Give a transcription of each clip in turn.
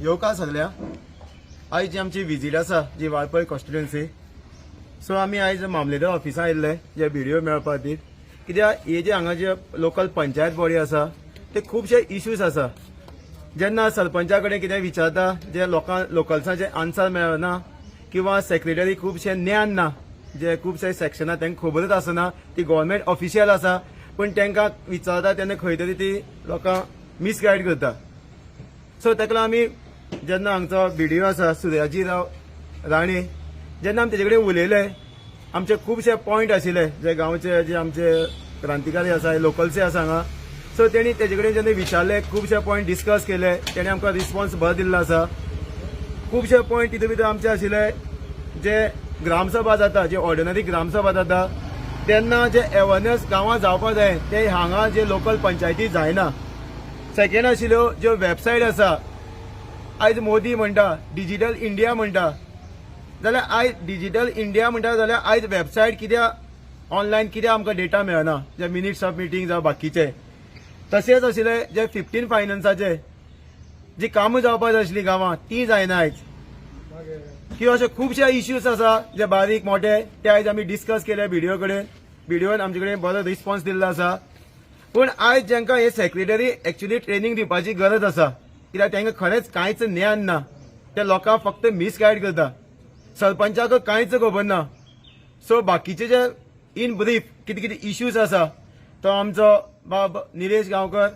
येवकार सगल्या. आयज जी आमची विजीट आसा जी वाळपय कॉन्स्टिट्युएन्सी, सो आमी आयज मामलेदार ऑफिसान आयिल्ले जे बीडीओ मेळपा खातीर, कित्याक हे जे हांगा जे लोकल पंचायत बॉडी आसा ते खुबशे इश्यूज आसा. जेन्ना सरपंचा कडेन कितें विचारता, जे लोकांक लोकल्सांचे आन्सर मेळना किंवा सेक्रेटरी खुबशे ज्ञान ना, जे खुबशे सेक्शनां तांकां खबरच आसना. ती गव्हर्मेंट ऑफिशियल आसा, पूण तांकां विचारता तेन्ना खंय तरी ती लोकांक मिसगायड करता. सो ताका लागून आमी जेन्ना हांगचो बीडीओ आसा सुर्याजी राव राणे, जेन्ना आमी तेजे कडेन उलयले, आमचे खुबशे पॉयंट आशिल्ले जे गांवचे जे आमचे क्रांतिकारी आसा, लोकल्से आसा हांगा. सो तेणी तेजे कडेन जेन्ना विचारले, खुबशे पॉयंट डिस्कस केले, तेणी आमकां रिस्पॉन्स बरो दिल्लो आसा. खुबशे पॉयंट तितून भितर आमचे आशिल्ले, जे ग्रामसभा जाता, जे ऑर्डिनरी ग्रामसभा जाता तेन्ना जे अवेरनेस गांवांत जावपा जाय ते हांगा जे लोकल पंचायती जायना. सेकंड आशिल्ल्यो ज्यो वेबसायट आसा, आयज मोदी म्हणटा डिजिटल इंडिया म्हणटा, जाल्यार आयज डिजिटल इंडिया म्हणटा जाल्यार आयज वेबसायट कित्याक, ऑनलायन कित्याक आमकां डेटा मेळना, जे मिनिट्स ऑफ मिटींग जावं बाकीचे. तशेंच आशिल्ले जे 15 फायनान्साचे जी कामां जावपा जाय आशिल्ली गांवांत ती जायना आयज. किंवा अशे खुबशे इश्यूज आसा जे बारीक मोठे, ते आयज आमी डिस्कस केले बीडीओ कडेन. बीडीओन आमचे कडेन बरो रिस्पॉन्स दिल्लो आसा. पूण आयज जांकां हे सेक्रेटरी एक्चुअली ट्रेनिंग दिवपाची गरज आसा, कित्याक तांकां खरेंच कांयच ज्ञान ना. ते लोकांक फक्त मिसगायड करता. सरपंचाक कांयच खबर ना. सो बाकीचे जे इन ब्रीफ कितें कितें इश्यूज आसा, तो आमचो बाब निलेश गांवकर,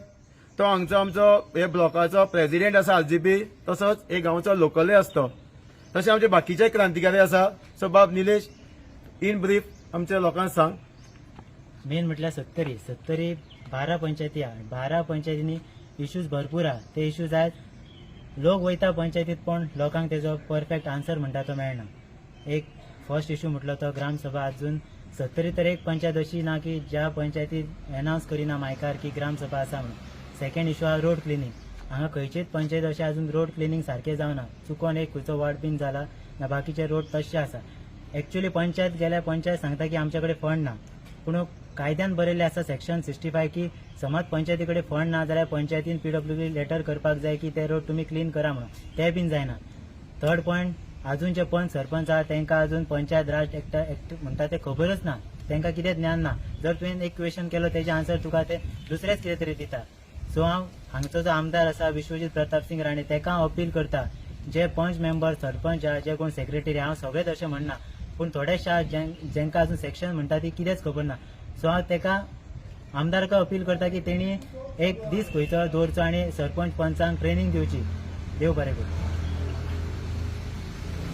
तो हांगचो आमचो हे ब्लॉकाचो प्रेसिडेंट आसा आरजीपी, तसोच हे गांवचो लोकलय आसा तो. तशें आमचे बाकीचे क्रांतिकारी आसा. सो बाब निलेश, इन ब्रीफ आमच्या लोकांक सांग. मेन म्हटल्यार सत्तरी, सत्तरी 12 पंचायती आहा. 12 पंचायतींनी इश्यूज भरपूर आहा. ते इश्यूज आयज लोक वयता पंचायतीत, पण लोकांक तेजो परफेक्ट आन्सर म्हणटा तो मेळना. एक फर्स्ट इश्यू म्हटलो तो ग्रामसभा. अजून सत्तरी तर एक पंचायत अशी ना की ज्या पंचायतीत एनावन्स करिना मायकार की ग्रामसभा आसा म्हणून. सेकंड इश्यू आहा रोड क्लिनींग. हांगा खंयचीच पंचायत अशें अजून रोड क्लिनींग सारकें जावना. चुकोन एक खंयचो वार्ड बीन जाला ना, बाकीचे रोड तशे आसा. एक्चुअली पंचायत गेल्यार पंचायत सांगता की आमच्या कडेन फंड ना, पूण कायद्यान बरयल्लें आसा सेक्शन 65 की समज पंचायती कडेन फंड ना जाल्यार पंचायतीन पीडब्ल्यूडी लेटर करपाक जाय की ते रोड तुमी क्लीन करा म्हणून. ते बीन जायना. थर्ड पॉयंट, अजून जे पंच सरपंच आहा तांकां अजून पंचायत राज एक्ट एक्ट म्हणटा ते खबरच ना. तांकां कितें ज्ञान ना. जर तुवें एक क्वेश्चन केलो, तेजें आन्सर तुका ते दुसरेंच कितें तरी दिता. सो हांव हांगचो जो आमदार आसा विश्वजीत प्रताप सिंग राणे, ताका हांव अपील करता, जे पंच मेंबर सरपंच आहा, जे कोण सेक्रेटरी, हांव सगळेच अशें म्हणना, पूण थोडेशे आहा जेंका अजून सेक्शन म्हणटा ती कितेंच खबर ना. सो हांव ताका आमदारका अपील करता की तेणी एक दीस खंयचो दवरचो आनी सरपंच पंचांक ट्रेनिंग दिवची. देव बरें करूं.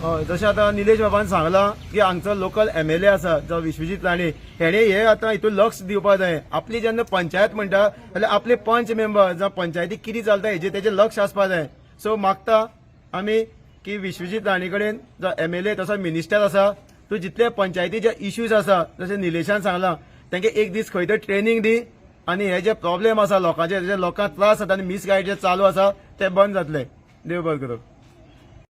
हय, जशें आतां निलेश बाबान सांगलां की हांगचो लोकल एमएलए आसा जो विश्वजीत राणे, हेणे हे आतां हितून लक्ष दिवपा जाय. आपली जेन्ना पंचायत म्हणटा जाल्यार आपले पंच मेंबर जावं पंचायतीक कितें चलता हेजेर तेजें लक्ष आसपा जाय. सो मागता आमी की विश्वजीत राणे कडेन जो एमएलए तसो मिनिस्टर आसा, तूं जितले पंचायतीचे इश्यूज आसा, जशें निलेशान सांगलां, तांकां एक दीस खंय तरी ट्रेनिंग दी आनी हे जे प्रॉब्लेम आसा लोकांचे, जे लोकांक त्रास जाता आनी मिसगायड जे चालू आसा ते बंद जातले. देव बरें करूं.